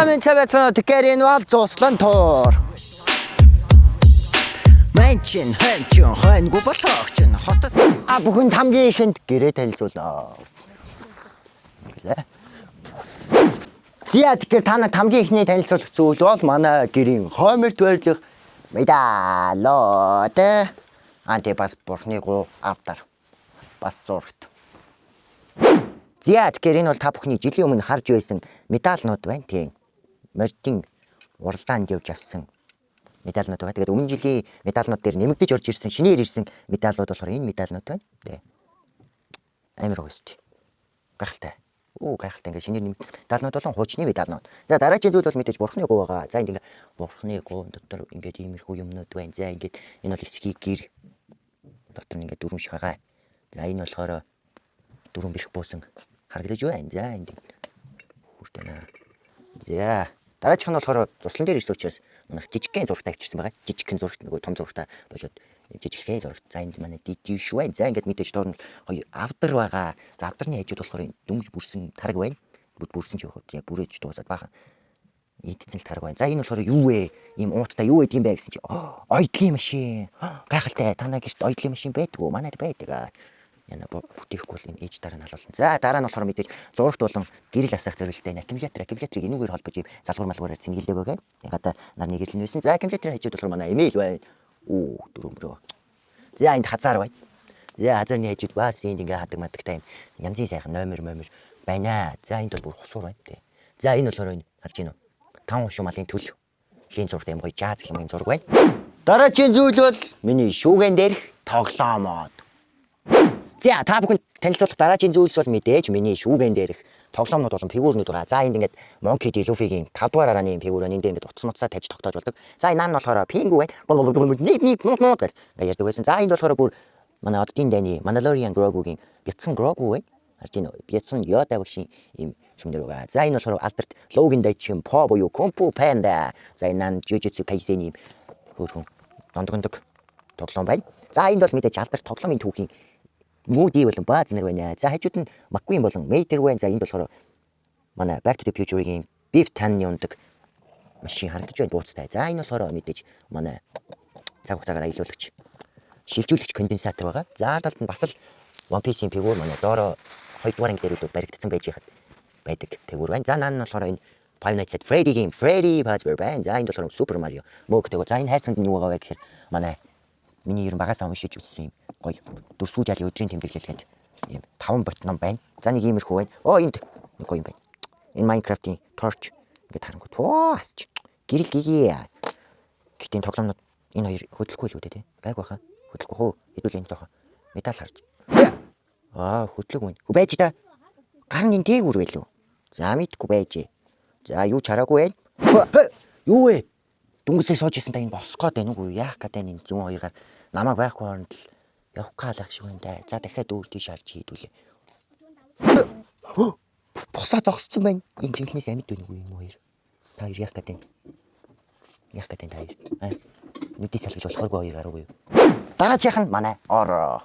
Сайн мэнд байцгаана. Тэгэхээр энэ бол зуслан туур. Манчин ханчин хойнгүй болохч хотос а бүхэн хамгийн ихэнд гэрээ танилцуулаа. Гэлээ. За, тэгэхээр та нар хамгийн ихний танилцуулах зүйл бол манай гэрийн хойморт байрлах медаллууд. Аа, тий, бас бурхны гоо автар. Бас зурагт. За, тэгэхээр энэ бол та бүхний жилийн өмнө харж байсан медальнууд байна, тийм. Мордын уралдаанд явж авсан медальнууд байгаа. Тэгээд өмнө жилийн медальнууд дээр нэмэгдэж орж ирсэн, шинээр ирсэн медалууд болохоор энэ медальнууд байна. Тий. Амар гоё шүү дээ. Гайхалтай. Оо, гайхалтай, ингээд шинээр нэмэгдсэн медальнууд болон хуучны медальнууд. За, дараагийн зүйл бол мэдээж бурхны гоо байгаа. За, энд ингээд бурхны гоо дотор ингээд иймэрхүү юмнууд байна. За, ингээд энэ бол эсхий гэр дотор нь ингээд дөрвөн шагаа. За, энэ болохоор дөрвөн бэрх буусан харагдаж байна. За, энд хүрт байна. За, дараачих нь болохоор зуслан дээр ирсэн учраас манайх жижигхэн зурагтай авчирсан байгаа. Жижигхэн зурагт, нөгөө том зурагтай болоод жижигхэн зурагт. За, энд манай дижи шүү байна. За, ингээд мэдээж доор нь хоёр авдар байгаа. За, авдарны хажууд болохоор дөнгөж бүрсэн тараг байна. Бүд бүрсэн ч явах яг бүрээж дуусаад баахан идсэн л тараг байна. За, энэ болохоор юу вэ? Ийм ууттай юу вэ юм бэ гэсэн чи оёдлын машин. Гайхалтай. Та нар гэрт оёдлын машин байдгүй. Манайд байдаг. Яна бүтээхгүй бол энэ ээж дараа нь халуулна. За, дараа нь болохоор мэдээж зурагт болон гэрэл асаах зорилттой аккумулятор, аккумуляторыг энүүгээр холбож ийм залгуур малгуураар цэнгэлдэг байгаа. Ягаад нарны гэрэл нь байсан. За, аккумуляторын хажууд болохоор манай эмээл байна. Оо, дөрөмрөө. За, энд хазаар байна. За, хазаарны хажууд бас энд ингээ хадаг мадагтай юм янзын сайхан номер номер байна. За, энд бол бүр хусуур байна, тий. За, энэ болохоор энэ харж байна уу? Таван хушуу малын төл лийн зурагтай юм гоё жааз гэх юм энэ зураг байна. Дараагийн зүйл бол миний шүүгэн дээрх тоглоомод. За, та бүхэн танилцуулах дараагийн зүйлс бол мэдээж миний шүүгэн дээрх тоглоомнууд болон фигурнууд байгаа. За, энд ингээд Monkey D. Luffy-гийн 5 дугаар арааны фигур энэ дээр ингээд утас мутсаа тавьж тогтоож болдог. За, энэ наан нь болохоор Пингу байна. Нэг нэг нут нут гэж ингээд ярьдаг байсан. За, энд болохоор бүр манай оддын дайны Mandalorian Grogu-гийн бяцхан Grogu байна. Харж байна уу? Бяцхан Yoda багшийн ийм шүмдэр байгаа. За, энэ болохоор алдарт Лоугийн дайчин По буюу Kung Fu Panda. За, энэ наан Jujutsu Kaisen-ийн хөөрхөн дондогондог тоглоом байна. За, энд бол мэдээж алдарт тоглоомын түүхийн Мууди болон Бааз нар байна. За, хажууд нь McQueen болон Mater байна. За, энд болохоор манай Back to the Future-ийн Biff Tannen ундаг машин харагдаж байна, бууцтай. За, энэ болохоор мэдээж манай цаг хугацаагаар аялуулагч шилжүүлэгч конденсатор байгаа. За, ард талд нь бас л One Piece-ийн фигур, манай Доро 2 дугаар анги дээр баригдсан байж хад байдаг фигур байна. За, наан нь болохоор энэ Five Nights at Freddy-гийн Freddy Fazbear байна. За, энд болохоор Super Mario мөөгтэйгөө. За, энэ хайрцагт нь юу байгаа вэ гэхээр манай миний ер нь багасаа уншиж өссөн юм гоё дүрсүү жалын өдрийн тэмдэглэл гэдэг ийм таван бот ном байна. За, нэг иймэрхүү байна. Оо, энд нэг гоё юм байна. Энэ Minecraft-ийн torch ингээд харангуут. Оо, асч. Гэрэл гигээ. Гэтэ энэ тоглоомнууд энэ хоёр хөдлөхгүй л үү, те. Гайг баха. Хөдлөхгүй хөө. Хэдүүл энэ жоохон медаль харж. Аа, хөдлөг байна. Хөө, байж та. Гар нь энэ дээгүүр байлуу. За, мэдгүй байж. За, юу ч хараагүй байна. Юу вэ? Дүнгэсээ сууж исэн та энэ босох гээд байна уу? Яах гээд байна энэ зүүн хоёр гар намайг байхгүй хооронд л явах гаалах шиг байна да. За, дахиад өөр тийш харж хийдүүлээ. Босоо зогссон байна. Энэ жинхнээс амьд байна уу юм хоёр? Та хоёр яах гээд байна? Яах гээд байна та хоёр? Аа. Нүдий салгаж болохооргүй хоёр гараагүй юу? Дараачих нь манай ороо.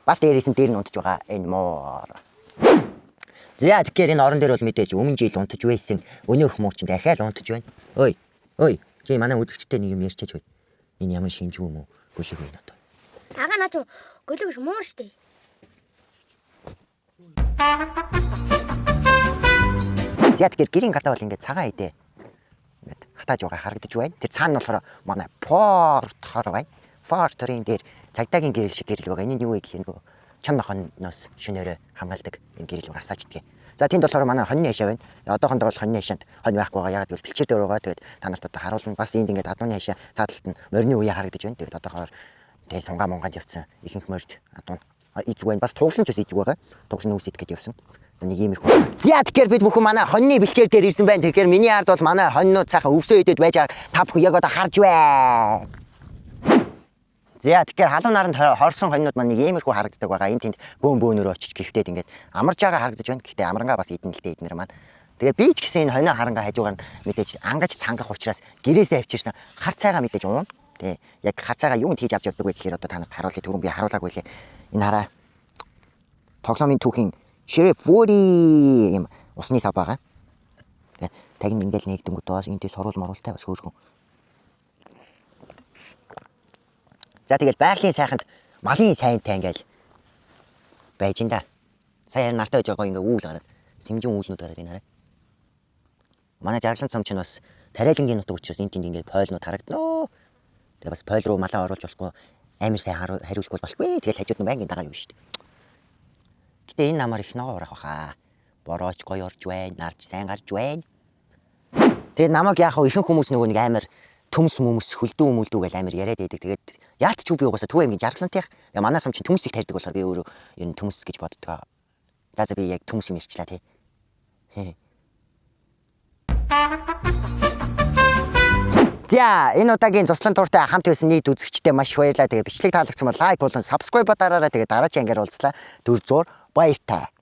Бас дээрээс нь дээр нь унтж байгаа энэ муур. За, тэгэхээр энэ орон дээр бол мэдээж өмнө жил унтж байсан өнөөх муур чинь дахиад унтж байна. Ой. Ой. Чи манай үзэгчтэй нэг юм ярьчаач бай. Энэ ямар шинжүү юм уу? Гөлөг байна одоо. Ага, наа чи гөлөг биш, муур штэ. За, тэгэхээр гэрийн гадаа бол ингээд цагаан эдээ ингээд хатааж байгаа харагдаж байна. Тэр цаана нь болохоор манай портхор байна. Порторын дээр цагдаагийн гэрэл шиг гэрэл байгаа. Энэ нь юу вэ гэхээр нөгөө чам нохоноос шөнөөрөө хамгаалдаг юм гэрэл байгаа, асааж идэх. За, тэнд болохоор манай хоньны хашаа байна. Одоохондоо бол хоньны хашаанд хонь байхгүй байгаа. Ягаад гэвэл бэлчээр дээр байгаа. Тэгээд та нарт одоо харуулна. Бас энд ингээд адууны хашаа цаадалт нь морины үе харагдаж байна. Тэгээд одоохоор тэгээд сунгаа мунгаанд явцсан ихэнх морьд адуу эзэг байна. Бас туглан ч бас эзэг байгаа. Туглан үүс идэх гэж явсан. За, нэг иймэрхүү. За, тэгэхээр бид бүхэн манай хоньны бэлчээр дээр ирсэн байна. Тэгэхээр миний ард бол манай хоньнууд сайхан өвсөө идэд байж байгааг та бүхэн яг одоо харж байна. За, тэгэхээр халуун наранд хорсон хоньнууд маань нэг иймэрхүү харагддаг байгаа. Энэ тэнд бөөн бөөнөрөө очиж гифтээд ингээд амарч байгаа харагдаж байна. Гэхдээ амрангаа бас идэн л дээ эднэр маань. Тэгээ би ч гэсэн энэ хонио харангаа хажуугаар нь мэдээж ангаж цангах учраас гэрээсээ авчирсан хар цайгаа мэдээж уун. Тэгээ яг хар цайгаа юунд хийж авч явдаг вэ гэхээр одоо та нарт харуулъя. Түрүүн би харуулаагүй лээ. Энэ хараа. Тоглоомын түүхийн Sheriff Woody юм усны сав байгаа. Тэгээ тагин ингээл нэгдэнгүүт бас энэ тий сурвал моруултай бас хөөрхөн. За тэгэл байгалийн сайханд малын сайнтай ингээл байж ин да. Сая харин нартай байж байгаа ингээ үүл гараад сэмжин үүлнүүд гараад энэ хараа. Манай жаргалан цом чинь бас тариалангийн нутаг учраас энэ тэнд ингээд пойлнууд харагдана. Тэгээ бас пойл руу малаа оруулж болохгүй амар сайн хариулахгүй болохгүй. Тэгэл хажууд нь байнгын дагаа юу шүү дээ. Гэтэ энэ намаар их ногоо урах баха. Борооч гоё орж байна, нарч сайн гарч байна. Тэгээ намайг яах вэ? Ихэнх хүмүүс нөгөө нэг амар төмс мөмс хөлдөө мөлдөө гэж амар яриад байдаг. Тэгээд яалт ч үгүй би угаасаа Төв аймгийн жаргалантынх. Тэгээ манай сум чинь төмс их тарьдаг болохоор би өөрөө ер нь төмс гэж боддгоо. За за би яг төмс юм ярьчлаа тий. За энэ удаагийн зуслан тууртай хамт байсан нийт үзэгчдэд маш их баярлалаа. Тэгээ бичлэг таалагдсан бол like болон subscribe дараарай. Тэгээ дараагийн ангаар уулзлаа. Түр зуур баяртай.